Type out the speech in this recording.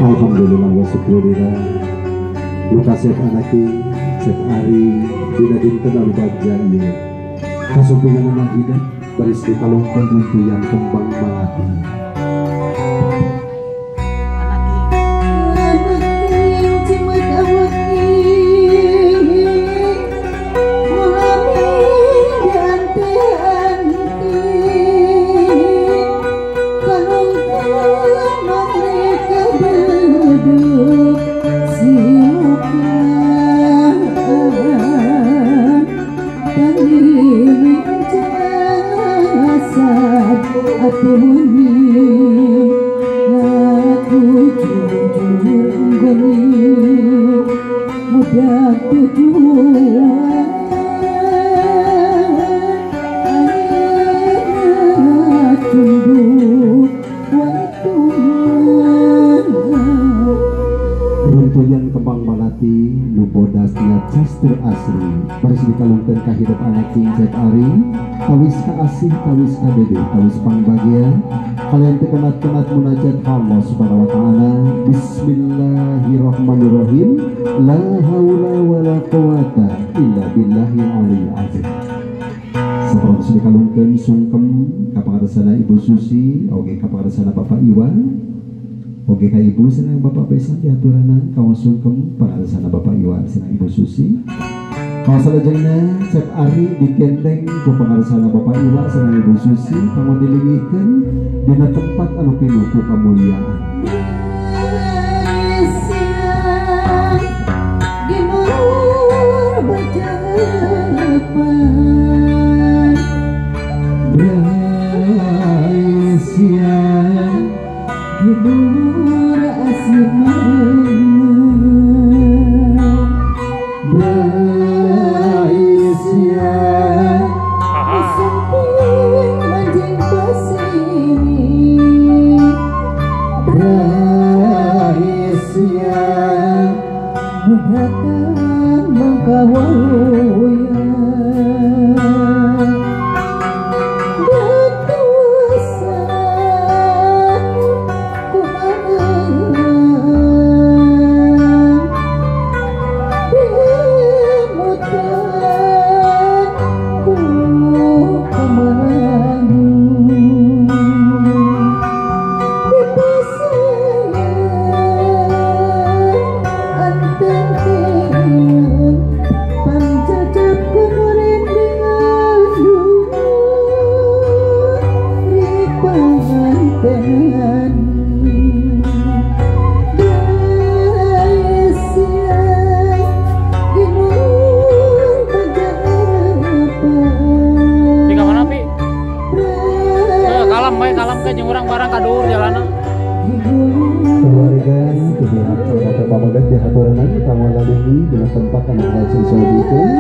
Alhamdulillah wa syukurillah. Luka Sep Anaki, Sep Ari, dina dinten anu bagja ieu. Kasumpingan hidup baris dikalungkeun runtuyan kembang malati. Runtuyan kembang malati nu bodasna castur asri baris dikalungkeun ka hidup anak King Cep Ari tawis ka asih tawis ka dede tawis pangbagia kalian tekenat-kenat munajat Allah Subhanahu wa taala. Bismillahirrahmanirrahim. La haula wala quwata illa billahil aliyil azim. Saparantos dikalungkeun sungkem ka pangaresana Ibu Susi oge ka pangaresana Bapak Iwan oge ka Ibu senang Bapak Besan diaturanan kawas sungkem pangaresana Bapak Iwan senang Ibu Susi. Kawas salajengna Cep Ari digendeng ku pangaresana Bapak Iwan senang Ibu Susi kanggo dilingihkeun dina tempat anu pinuh ku kamuliaan. Keluarga pihak Bapak Pamogat di haturanan kanggo lalunggi dina tempat anu lajeng saudikeun.